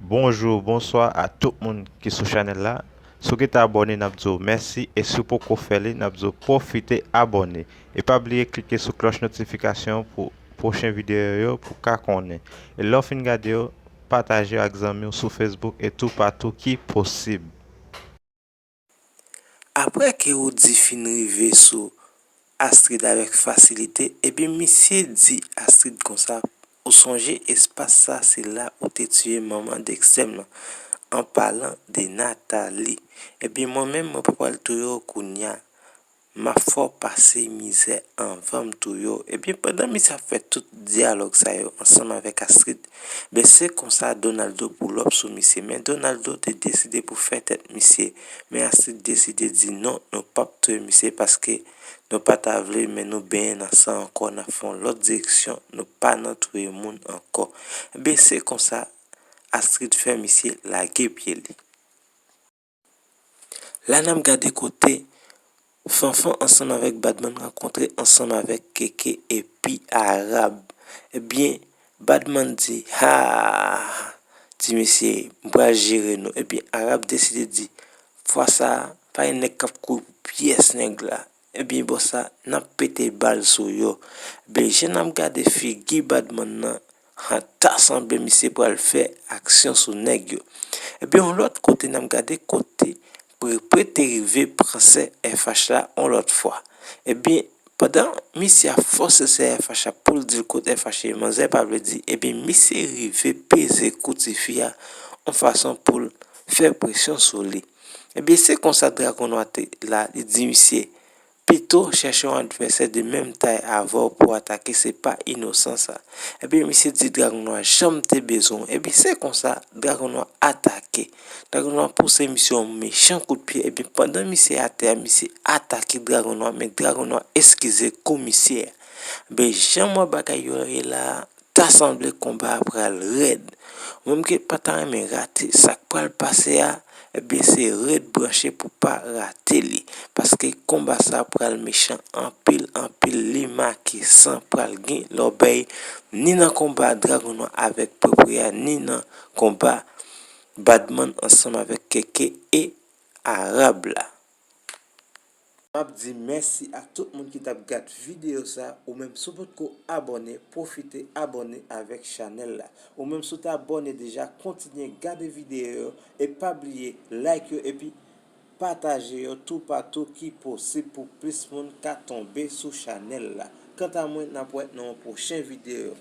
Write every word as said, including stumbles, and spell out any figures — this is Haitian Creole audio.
Bonjou, bonswa a tout moun ki sou chanèl la. Si w gentan abòne, n ap di w mèsi, e si w poko fè li, n ap di w pwofite abòne. E pa bliye klike sou klòch notifikasyon pou pwochen videyo yo pou w ka konnen. E lè w fin gade yo, pataje yo ak zanmi w sou Facebook e toupatou ki posib. Apre ke Roody fin rive sou Astrid avèk fasilite, ebyen misye di Astrid konsa, ou sonje espas sa se la ou te tiye manman Dexter m nan, an palan de Nathalie. Ebyen mwen menm mwen pa pral touye w kounya, m ap fè w pase mizè anvan m touye w. Ebyen pandan misye ap fè tout dyalòg sa yo ansanm avèk Astrid, ben se konsa Donaldo pull up sou misye, men Donaldo te deside pou fè tèt misye, men Astrid deside di non, nou p ap touye misye paske nou pa ta vle men nou benyen nan san ankò, n ap fè yon lòt direksyon, nou pa nan touye moun ankò. Ebyen se konsa Astrid fè misye lage pye li. La n ap gade kote Fanfan ansanm avèk Badman rankontre ansanm avèk Keke epi Arab. Ebyen, Badman di, ha, ti mesye, m pral jere nou. Ebyen, Arab deside di, fwa sa a, pa gen nèg k ap kouri pou pyès nèg la. Ebyen, bò sa, n ap pete bal sou yo. Ebyen, jan n ap gade figi Badman nan, ha, ta sanble misye pral fè aksyon sou nèg yo. Ebyen, yon lòt kote, n ap gade kote Prepre te rive pran sè F H la yon lòt fwa. Ebyen, pandan misye ap fòse sè F H la pou l di l kot F H ye, manzè pa vle di, ebyen, misye rive peze kou tifi a yon fason pou l fè presyon sou li. Ebyen, se konsa Dragon Nwa te la, li di misye, pito chèche yon advèsè de menm tay avè w pou atake, se pa inosan sa. Ebyen, misye di Dragon Nwa, jan m te bezwen w. Ebyen, se konsa Dragon Nwa atake. Dragon Nwa pouse misye yon mechan kout pye, ebyen, pandan misye atè a, misye atake Dragon Nwa, men Dragon Nwa eskize kou misye a. Ebyen, jan m wè bagay yo ye la a, ta sanble konba a pral rèd. Ou menm ki pa ta renmen rate sa k pral pase a, ebyen, se ret branche pou pa rate li. Paske konba sa a pral mechan anpil, anpil, li make san, pral gen lòbèy, ni nan konba Dragon Nwa avèk Prepre a, ni nan konba Badman ansanm avèk Keke e Arab la. M ap di mèsi ak tout moun ki t ap gad videyo sa, ou menm si w potko abòne, pwofite abòne avèk chanèl la. Ou menm si w te abòne deja, kontinye gade videyo yo e pa bliye like yo epi pataje yo toupatou ki posib pou plis moun ka tonbe sou chanèl la. Kanta mwen, n ap wè nan yon pwochen videyo.